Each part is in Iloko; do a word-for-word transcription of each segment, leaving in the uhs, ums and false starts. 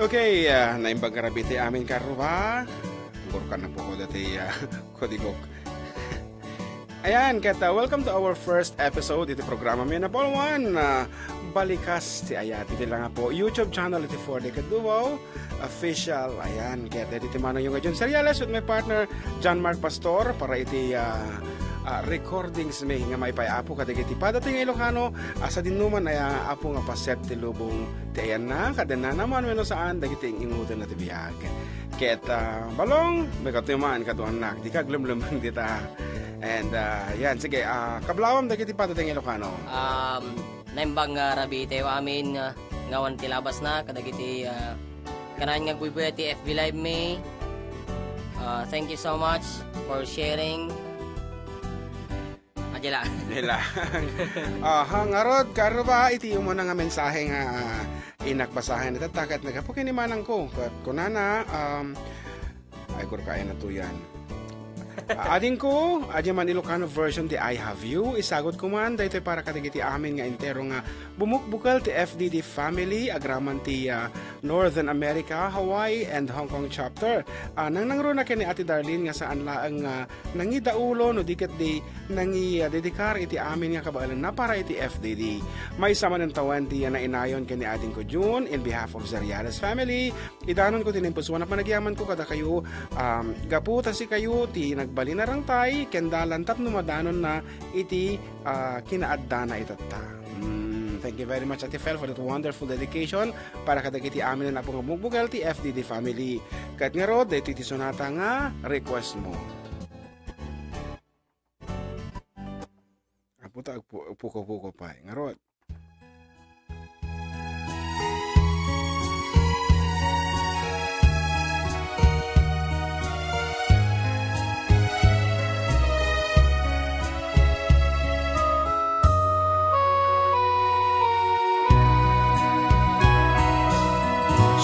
Okay, ah, naimbag nga rabii ti amin, karuba. Gurkan na po ko dati, ah, kudigok. Ayan, ket, ah, welcome to our first episode iti programa mi, number one, ah, Balikas ti Ayat. Iti lang po YouTube channel iti four Decade Duo Official. Ayan, ket iti manang yung John Seriales with my partner, John Mark Pastor, para iti, ah, ah, recordings mi nga maipay-apo kadagiti padating nga Ilocano, a sadinoman a apo nga paset ti lubong ti ayanna, kadenna naman wenno saan dagiti ing-ingutanna ti biag. Ket, ah, Balong, may katuy man, kaduannak, di ka glemlemeng dita. And, ah, yan, sige, ah, kablawam dagiti padating nga Ilocano. Um, naimbag nga rabii tayo amin, ah, ngawan ti labas na, kadagiti, ah, kanayon nga agbuybuyat ti F B Live mi. Ah, thank you so much for sharing. Adila. Dila. Aha, ngarud, karuba, iti umuna nga mensahe nga, ah, inakbasahan ita, takat nagapu ken ni manang ko. Ket kunana, um, ay, kurkayan na to yan. Ah, adingko, adya man Ilocano version ti I Have You, isagut ko man, daytoy para kadagiti amin nga entero nga bumukbukel ti F D D family, agraman ti, ah, Northern America, Hawaii, and Hong Kong chapter. Ah, nangnangruna ken ni Ate Darlene nga saan laeng nga nangidaulo no di ket di nangi-, ah, dedikar iti amin nga kabaelanna para iti F D D. Maysa manen tawen ti, ah, nainayon ken ni adingko June in behalf of Zeriales family. Idanonko ti naimpusoan a panagyamanko kadakayo, um, gapu ta sikayo ti nagbalin a rangtay ken dalan tapno madanonna iti, ah, kinaaddana itatta. Mm, thank you very much, Ate Fel, for that wonderful dedication para kadagiti amin a bumukbukel ti F D D family. Ket ngarud, daytoy ti sonata nga request mo. Apo ta, agpu-, agpukaw-pukaw pay. Ngarud.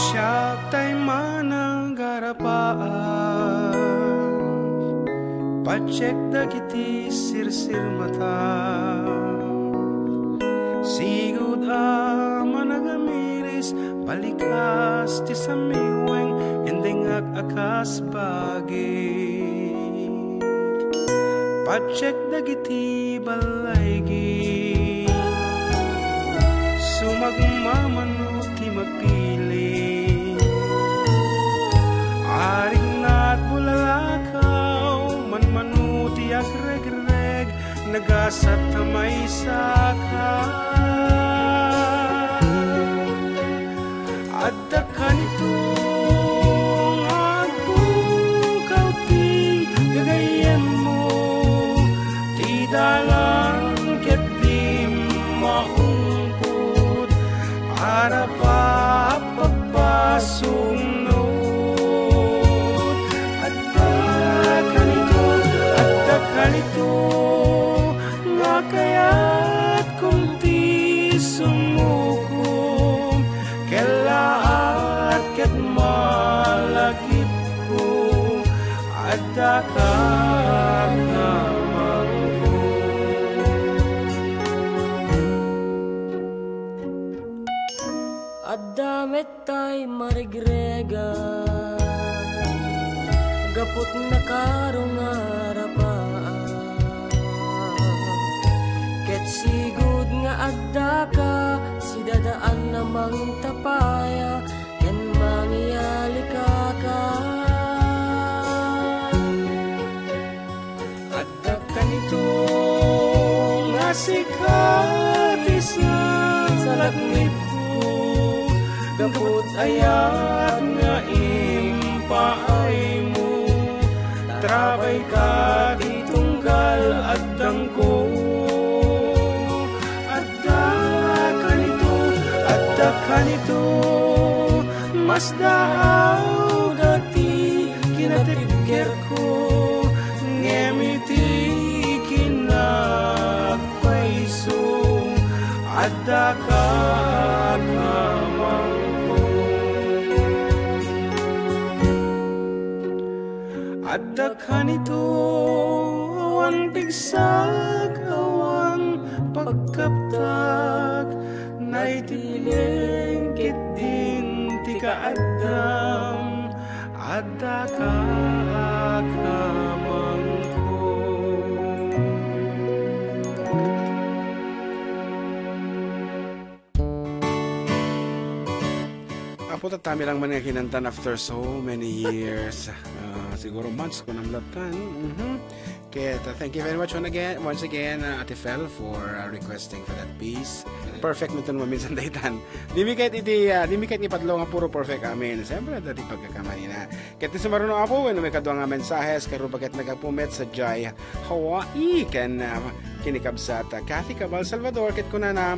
Siak tay manang garapaan, patiek dagiti sirsirmatak. Sigud a managamiris, balikas ti samiweng, endengak a kas bagik. Patiek dagiti ballaygi, sumagmamano ti mapili. Arigna at bulalakaw, manmano ti agregreg, nagasat ta maysaka. Adda kanito nga agpukaw ti gagayyemmo, ti dalan ket di maungpod, arap a pagbasumno. Adda kanito, adda kanito nga kayatko ti sumukom, kellaat ket malakipko, adda ka nga mangko. Adda met tay marigregan, gaput nakaro nga rapaan. Ket sigud nga addaka, sidadaan a mangtapaya, ken mangiyalikaka. Adda kanito nga sika ti salaknibko, gaput ayat nga impaaymo, trabayka ti tunggal addangko. Adda kanito, adda kanito, masdaaw ti kinatibkerko, ngem iti kinapayso, adda ka nga mangko. Adda kanito, awan pigsak, awan pagkaptak, naitileng ket din ti kaad- Adda ka a kamangko. Apo, tatami lang man nga kinantan after so many years. Ah, siguro months ko nang latan. Mhm. Ket, uh, thank you very much once again, once again, uh, Ate Fel, for, uh, requesting for that piece. Perfect man ito maminsan daytan. Di mi ket iti, uh, di mi ket ipadlo nga puro perfect amin. Siyempre, dati pagkakamali na. Ket ti sumaruno, Apo, wenno may kadua nga mensahes, karuba ket nagapumet sadiay Hawaii, ken, uh, kinikabsat, uh, Kathy Cabal Salvador, ket kunana,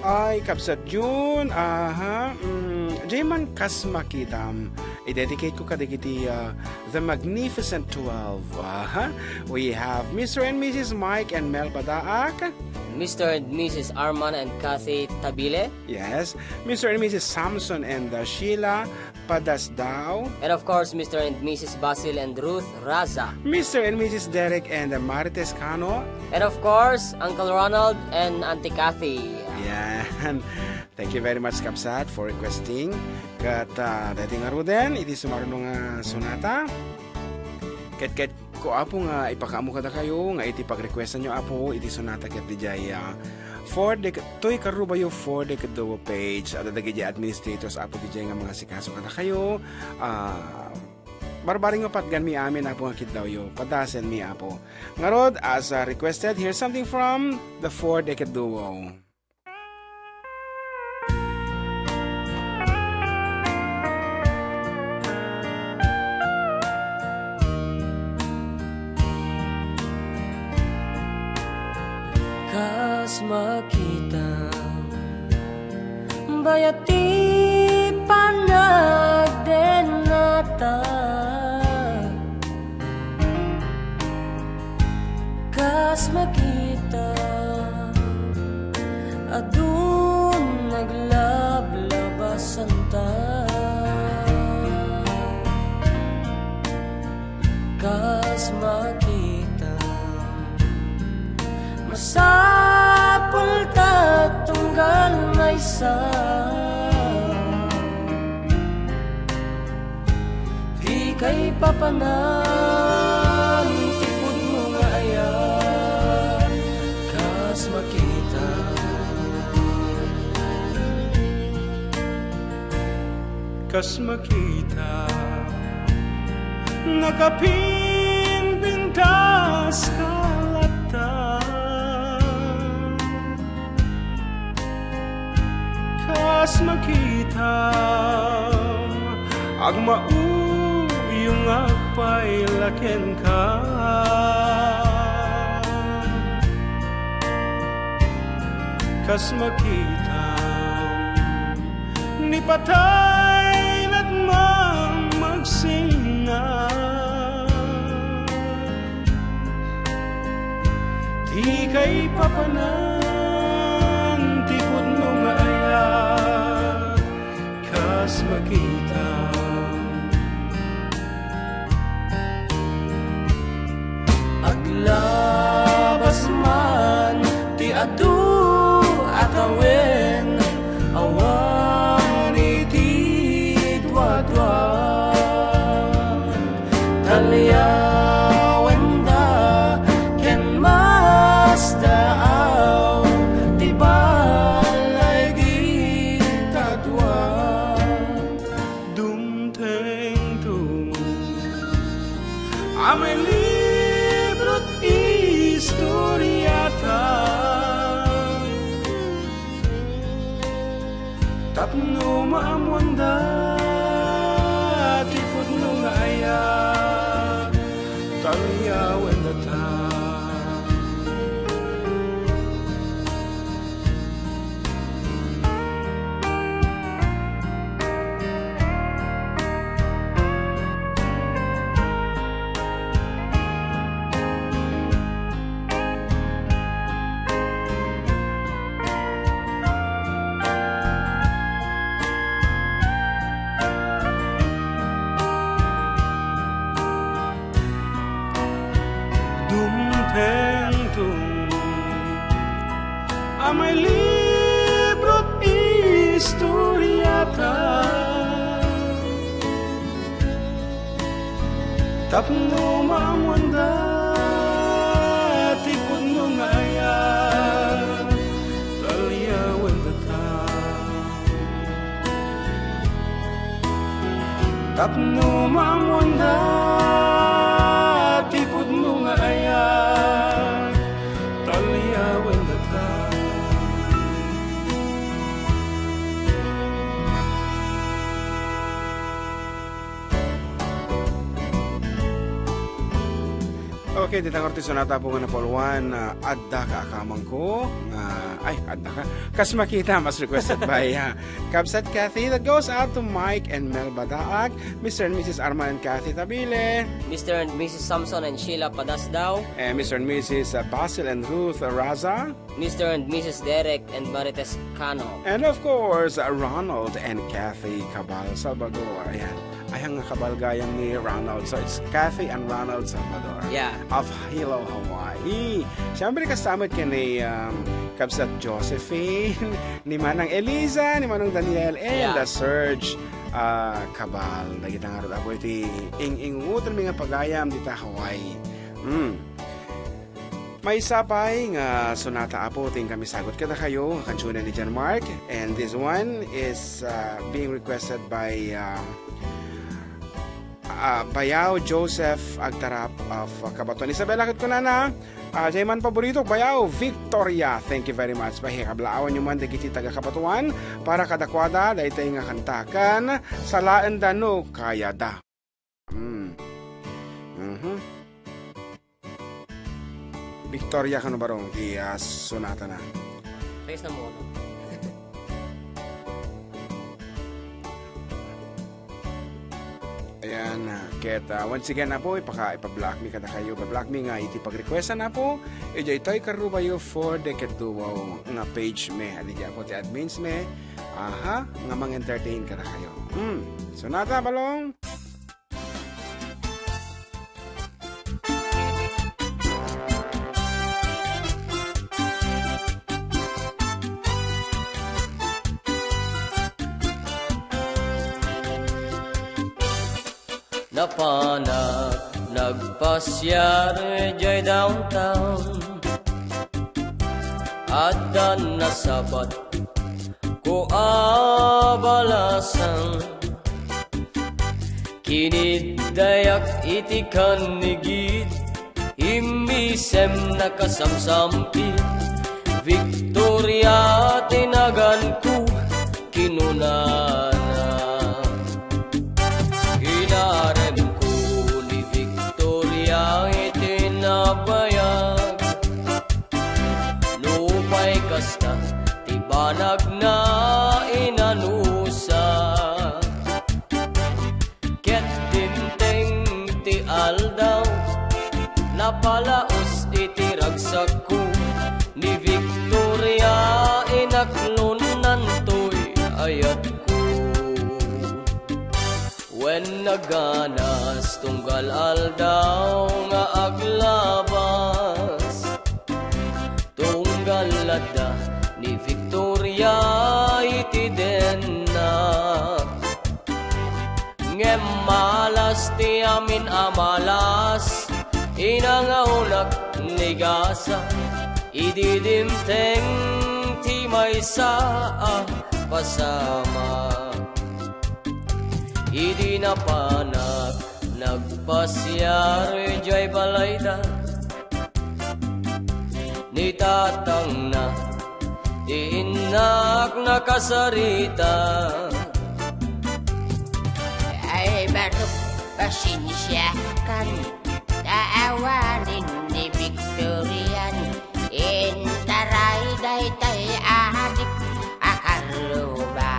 ay, Kabsat Jun, aha, mm, diay man kas makitam. I-dedicate ko kadagiti, uh, The Magnificent Twelve. Aha. We have Mister and Missus Mike and Mel Badaak. Mister and Missus Arman and Kathy Tabile. Yes. Mister and Missus Samson and, uh, Sheila Padasdao. And of course, Mister and Missus Basil and Ruth Raza. Mister and Missus Derek and, uh, Marites Cano. And of course, Uncle Ronald and Auntie Kathy. Yan. Thank you very much, Kabsat, for requesting. Ket, ah, daytoy ngaruden, iti sumaruno nga sonata. Ket, ket, ko, Apo, nga ipakaammo kadakayo, nga iti pagrequestanyo, Apo, iti sonata ket diay, ah, for the, toy karubayo for the Kaduo page. Adda dagiti administrators, Apo, diay nga mangasikaso kadakayo. Ah, barbareng nga patganmi amin, Apo, nga kiddawyo. Padasenmi, Apo. Ngarud, as, ah, requested, here's something from the for the Kaduo. Kas makita, bayat ti panagdennata. Kas makita, adun naglablabasanta. Kas makita, masapul ta tunggal maysa. Ti kaipapanan ti pudno nga ayat, kas makita. Kas makita, nakapimpintas ka latta. Kas makita, agmauyongak pay la kenka. Kas makita, ni patay latmang magsina. Ti kaipapanan ti pudno nga ayat, kas makita. Aglabas man ti adu a tawen, awan iti duadua. Talyawenda ken masdaaw ti balay dita dua. Dumtengto a may librot istoriata. Tapno maammoanda ti pudno nga ayat, talyawendata. Dumtengto a may librot istoriata. Tapno maammoanda ti pudno nga ayat, taliawen data. Tapno maammoanda ti pudno nga ayat, taliawen data. Okay, dita nga ti sonata apo nga napulwan, ah, Adda Ka a Kamangko, nga, ay, Adda Ka. Kas Makita, mas requested by, ah, Kabsat Kathy. That goes out to Mike and Mel Badaag, Mister and Missus Arman and Kathy Tabile. Mister and Missus Samson and Sheila Padasdao. And Mister and Missus, ah, Basil and Ruth Raza. Mister and Missus Derek and Marites Cano. And of course, uh, Ronald and Kathy Cabal Salvador. Ayan. Ay, ang kabalgayam ni Ronald. So, it's Kathy and Ronald Salvador. Yeah. Of Hilo, Hawaii. Siyempre, kasama ka ni, um, Kabsat Josephine, ni Manang Eliza, ni Manang Daniel, and, yeah, uh, Serge, uh, Cabal. Dagita nga rod, apo iti ing-ingutan mi nga pagayam dita Hawaii. Mm. Maysa pay nga sonata, apo, ti inkami sagut kadakayo, nga kansionen ni John Mark. And this one is, uh, being requested by, uh, uh, Bayaw Joseph Agtarap of, uh, Cabatuan. Isabela, ket kunana, uh, diay man paboritok, Bayaw Victoria. Thank you very much. Pakikablaawanyo man dagiti taga-Cabatuan para kadakuada daytoy nga kanta ken salaenda no kayada. Mm. Mhm. Victoria kano barong ti, ah, sonatana. Tres na mono. Ayan, ah, ket, ah, once again, apo, ipaka-, ipa-block mi kadakayo, ipa-block mi nga iti pag-requestan, apo, idiay Toy Karubayo for the Keduo nga page mi. Adi, apo, ti admins mi. Aha, nga mang-entertain kadakayo. Hmm, sonata, balong. Napanak nagpasiar jay downtown. Addan nasabat ko a balasan. Kiniddayak iti kannigid, immisem nakasamsampi. Victoria ti naganko, kinunana. Inaremko ni Victoria iti nabayag. Nupay kasta ti banagna inanusa. Ket dimteng ti aldaw, napalaos iti ragsakko ni Victoria, inaklonnantoy ayatko. Wen naganas tunggal aldaw nga aglabas, tunggal adda ni Victoria iti dennak. Ngem malas ti amin a malas, inangaonak ni gasa, idi dimteng ti maysa a pasamak. Idi napanak nagpasiar jay balayda, ni tatangna ti innak nakasarita. Ay, barok, pasensiakan, ta awanen ni Victorian intaray daytay adik a karruba.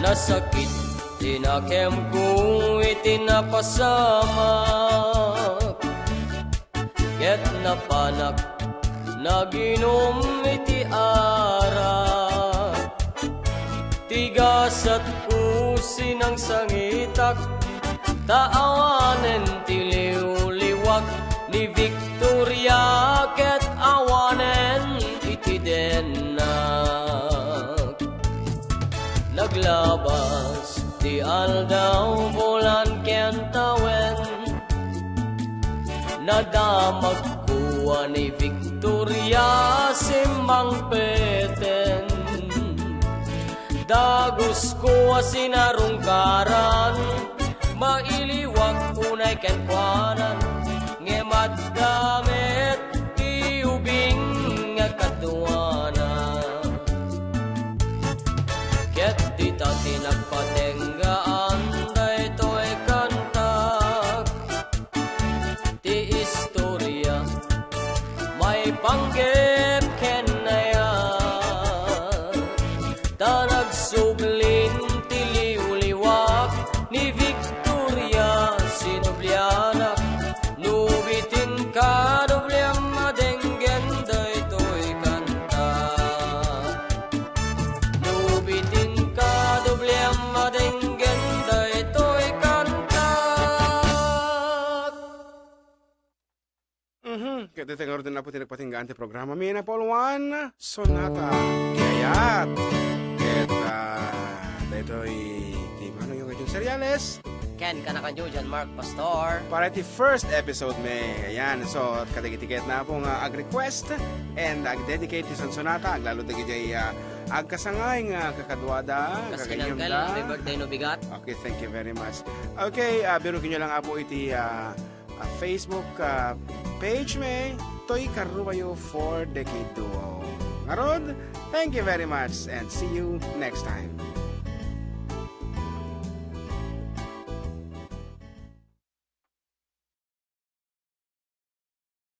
Nasakit Tinakemko iti napasamak, ket napanak naginum iti arak. Ti gasatko sinangsangitak, ta awanen ti liwliwak ni Victoria ket awanen iti dennak. Naglabas ti aldaw, bulan ken tawen. Nadamagko a ni Victoria simmangpeten. Dagusko a sinarungkaran, mailiwak unay kenkuanan, ngem adda met ti ubing nga kaduana. Ket dita ti nagpatenggaan daytoy kantak, ti istoria maipanggep ken nayan, ta nagsublin ti liwliwak ni Victoria, sinublianak no bitin kadubliam a denggen daytoy kanta. No bitin kadubliam a denggen daytoy kanta. Mhm. Ket daytoy ngarud, apo, ti nagpatinggaan ti programa mi, Napolwan Sonata. Ti ayat. Ket, ah, daytoy ti mano yung Jun Seriales. Ken kanakanyo, John Mark Pastor. Para iti first episode mi. Ayan. So, kadagiti ket na po nga ag-request and ag-dedicate ti sansonata, aglalo dagiti, ah, agkasangay nga kakaduada, Kas kagayamda. Kinangkel, happy birthday no bigat. Okay, thank you very much. Okay, ah, birukin nyo lang, apo, iti, ah, ah, Facebook, ah, page mi, Toy Carrubayo for Decade Duo. Ngarud, thank you very much and see you next time.